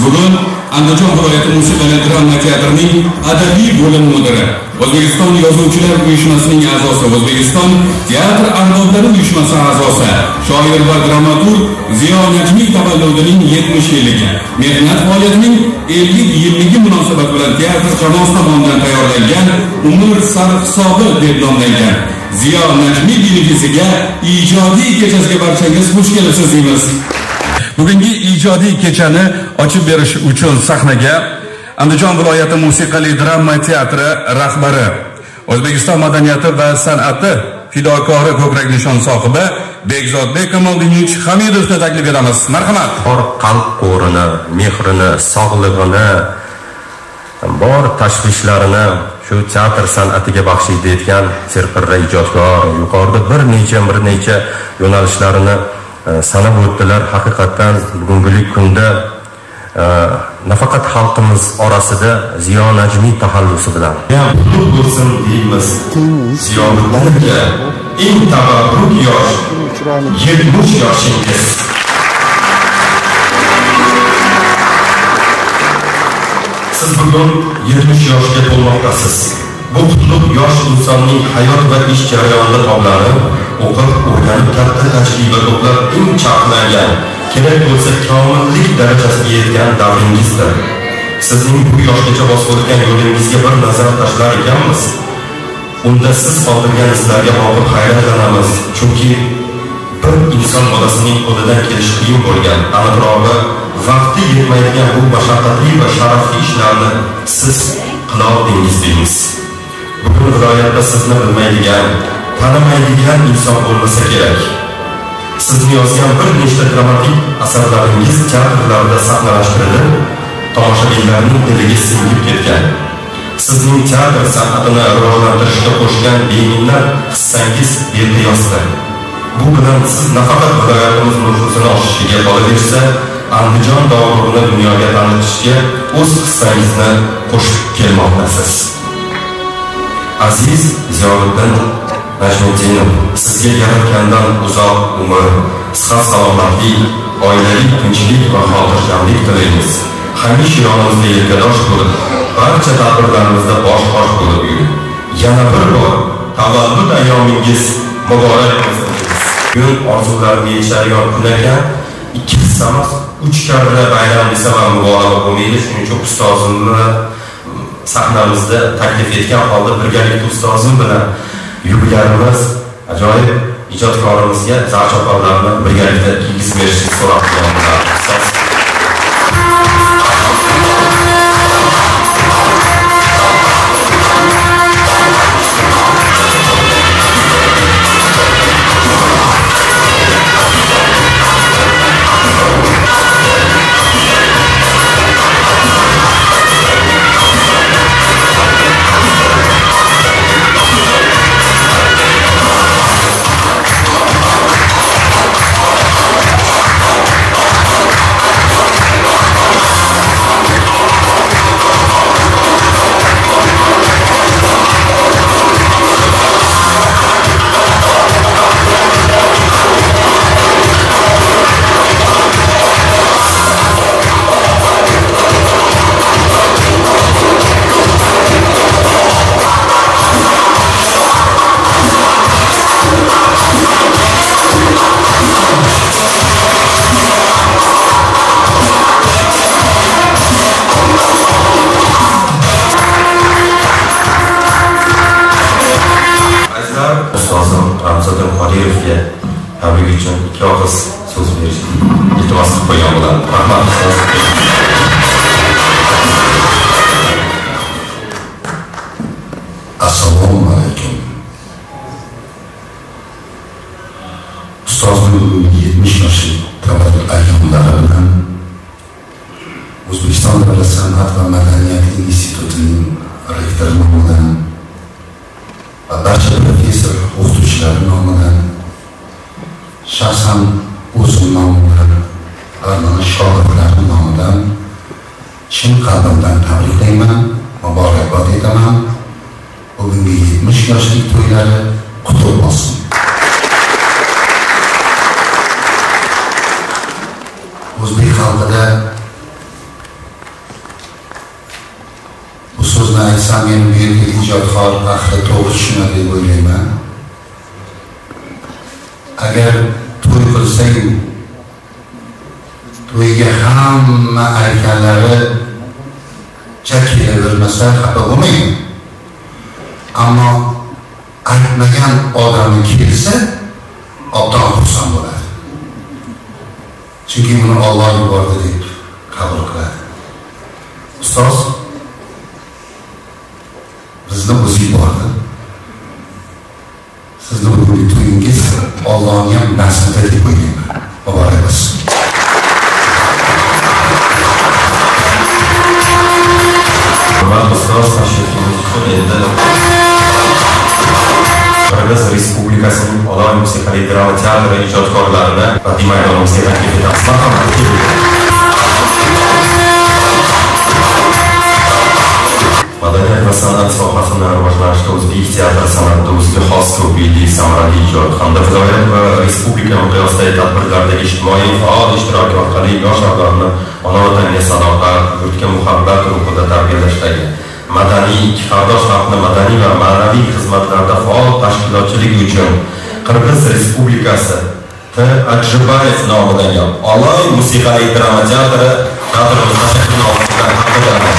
Bugun Andijon viloyati musiqali drama teatrining adabiy bo'lim mudiri, O'zbekiston Yozuvchilar uyushmasining a'zosi, O'zbekiston Teatr arboblari uyushmasi a'zosi, shoir va dramaturg Ziyo Najmiy tavalludining 70 yilligi, mehnat faoliyatining 50 yilligi munosabati bilan teatr jamoasi tomonidan tayyorlangan Umr sarhisobi deb nomlangan Ziyo Najmiy benefisiga ijodiy kechasiga barchangiz xush kelibsiz deymiz. Bugungi ijodiy kechani ochib berish uchun sahnaga Andijon viloyati musiqali drama teatri rahbari, O'zbekiston madaniyati va san'ati fidokori ko'krak nishon sohibi Bekzodbek Kamoldinovich Hamidovni taklif etamiz. Marhamat. Bor qalb qo'rini, mehrini, sog'lig'ini, bor tashvishlarini shu teatr san'atiga baxsh etgan serqirra ijodkor, yuqorida bir necha yo'nalishlarini sanab o'tdilar. Haqiqatdan bugungi kunda nafaqat xalqimiz orasida Ziyo Najmiy taxallusi bilan qutlug' bo'lsin deymiz. Ziyoddinga eng tabarruk yosh 70 yoshingiz. Siz bugun 70 yoshga to'lmoqdasiz. Bu qutlug' yosh insonning hayot va ish jarayonida toblanib, o'qib, o'rganib, katta tajriba to'plab, eng charxlangan, kerak bo'lsa komillik darajasiga yetgan davringizdir. Sizning bu yoshgacha bosib o'tgan yo'lingizga bir nazar tashlar ekanmiz, unda siz qoldirgan izlarga boqib hayratlanamiz. Chunki bir inson bolasining qo'lidan kelishi qiyin bo'lgan, aniqrog'i vaqti yetmaydigan bu mashaqqatli va sharafli ishlarni siz qila oldingiz deymiz. Bugun viloyatda sizni bilmaydigan, tanimaydigan inson bo'lmasa kerak. Sizni yozgan bir nechta dramatik asarlaringiz teatrlarda sahnalashtirilib, tomoshabinlarning diliga singib ketgan. Sizning teatr san'atini rivojlantirishga qo'shgan beminnat hissangiz beqiyosdir. Bu bilan siz nafaqat viloyatimiz nufuzini oshishiga qolaversa, Andijon dog'ini dunyoga tanitishga o'z hissangizni qo'shib kelmoqdasiz. Aziz Ziyoddin Najmiddinov, sizga yaratgandan uzoq umr, sihat salomatlik, oilaviy tinchlik va xotirjamlik tilaymiz. Hamisha yonimizda yelkadosh bo'lib, barcha tadbirlarimizda bosh-qosh bo'lib yuring. Yana bir bor tavallud ayyomingiz muborak bo'lsin. Bugun orzularimga yetishadigan kun ekan, ikki hissamiz 3 karra bayram desam ham mubolag'a bo'lmaydi. Shuning uchun ustozimni sahnamizda taklif etgan holda birgalikda ustozim bilan yubilarimiz ajoyib ijodkorimizga zarchoponlarni birgalikda kiygizib berishni so'rab qolamiz. Qodirovga tabrik uchun ikki og'iz so'z berishni iltimos qilib qo'ygan bo'ladi. Rahmat. Assalomu alaykum. Ustozni bugungi 70 yoshlik tavallud ayyomlari bilan O'zbekiston Davlat san'at va madaniyat institutining rektori nomidan va barcha professor o'qituvchilari nomidan, shaxsan o'zim nomimdan va meni shogirdlarim nomidan chin qalbimdan tabriklayman, muborakbod etaman. Bugungi 70 yoshlik to'ylari qutlug' bo'lsin. O'zbek xalqida bu so'zni aytsam, men bu yerga ijodkor ahli to'g'ri tushunadi deb o'ylayman. Agar to'y qilsak, to'yga hamma aytganlari kelavermasa xafa bo'lmaydi. Ammo aytmagan odamni kelsa, obdan xursand bo'ladi. Chunki buni Alloh yubordi deb qabul qiladi. Ustoz bizni o'zi yubordi. Sizni bugungi to'yingiz Allohning ham nasibi deb o'ylayman. Muborak bo'lsin. Hurmatli ustoz, tashrifingiz uchun endi Qirg'iz Respublikasining Oloy musiqali drama teatri ijodkorlarini badiiy maydonimizga taklif etamiz. Marhamat. Madaniyat va san'at sohasini rivojlantirishda o'zbek teatr san'ati o'ziga xos ko'p yillik samarali ijod hamda viloyat va respublika miqyosidagi tadbirlardagi ijtimoiy faol ishtiroki orqali yosh avlodni ona vatanga sadoqat, yurtga muhabbat ruhida tarbiyalashdagi madaniy ikki qardosh xalqni madaniy va ma'naviy xizmatlarda faol tashkilotchilik uchun Qirg'iz Respublikasi T. Ajibayev nomidagi Oloy musiqali drama teatri teatrimiz tashkilotchilar taqdirlanadi.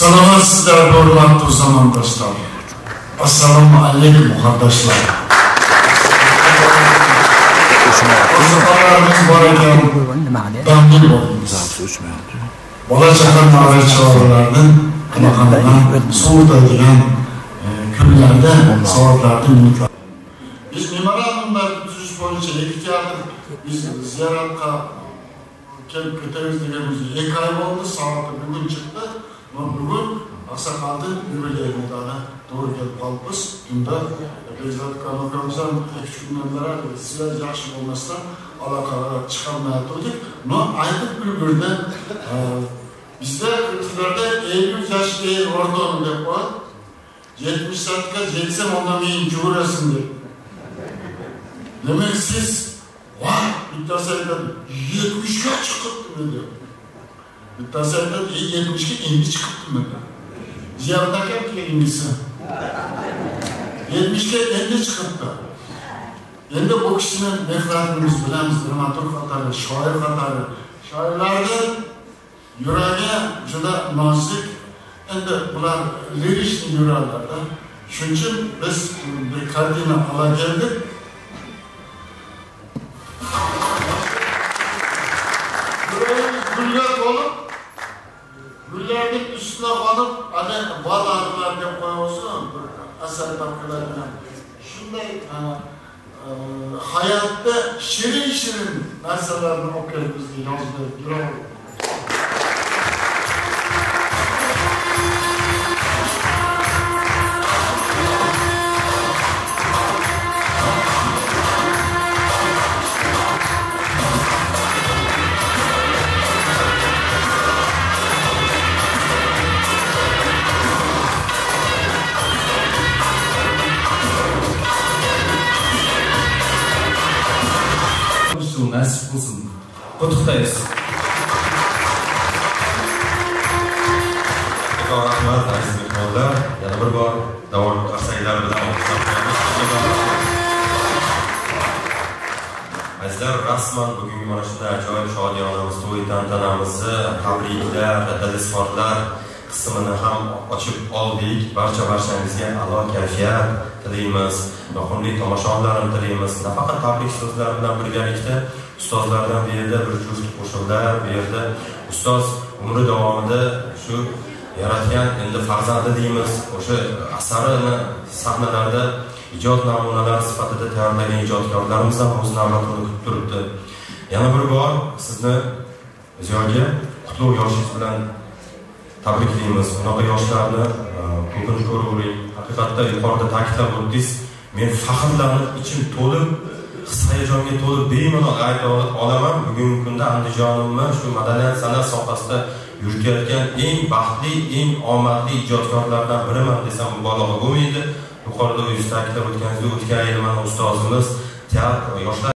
Salamatsizlar, hurmatli zamondoshlar. Assalomu alaykum qardoshlar. Oqsoqollarimiz bor ekan, bambil bo'lamiz. Bola chaqa navbatchilarni qanaqandan sovutadigan kunlarda, soatlarda, minutlar. Biz memorandumlar tuzish bo'yicha ikki teatr biz ziyoratga kelib ketamiz deganimiz 2 oy bo'ldi, soati bugun chiqdi. Bugun Aksakal'da yubileyine doğru gelip kalkız. Dün de Beyzat Kanakamızdan 2-3 günden beri sizler yaxshi olmasdan alakalar çıkarmaya durduk. No aytıp bir bizde Kırgızlarda 50 yaş değil orada onu dep var. 70 saatka jetsem onda men jugurasin deb. Demek siz vay bittasi aytadi 70 ga chiqibdi deb. Bittasi aytadi 70 ga endi chiqibdimi deb. Ziyorat akam keyingisi 70 ga endi chiqibdi. Endi bu kishini mehnatini biz bilamiz, dramaturg qatori, shoir qatori. Shoirlarni yuragi juda nozik. Endi bular lirikni yuradilar-da. Shuning uchun biz bir kartina ola keldik. Yuragimiz gulga to'lib, gullarning üstüne qonib, ana bol arilar deb qo'yamiz, bir asar topiladigan. Shunday hayotda shirin-shirin narsalarni olib kelib bizga yozib yuradi. Nasip bo'lsin. Qutlug'daymiz. Rahmat aziz mehmonlar. Yana bir bor davom qarsaklar bilan olqishlab qo'yamiz. Azizlar, rasman bugungi mana shunday ajoyib shodiyonamiz, to'y tantanamizni tabriklar, dil izhorlar qismini ham ochib oldik. Barchangizga a'lo kayfiyat tilaymiz, yoqimli tomoshalarni tilaymiz. Nafaqat tabrik so'zlari bilan birgalikda ustozlardan bu yerda bir juft qo'shiqlar, bu yerda ustoz umri davomida shu yaratgan endi farzandi deymiz, o'sha asarini sahnalarda ijod namunalari sifatida tayyorlagan ijodkorlarimiz ham o'z navbatini kutib turibdi. Yana bir bor sizni Ziyoga qutlug' yoshingiz bilan tabriklaymiz. Bunaqa yoshlarni ko'pini ko'ravering. Haqiqatda yuqorida ta'kidlab o'tdingiz, men faxrlanib, ichim to'lib, his hayajonga to'lib bemalol ayta olaman. Bugungi kunda Andijonimni shu madaniyat san'at sohasida yuritayotgan eng baxtli, eng omadli ijodkorlardan biriman desam mubolag'a bo'lmaydi. Yuqorida o'zingiz ta'kidlab o'tganingizdek, o'tgan yil mana ustozimiz teatr yoshlar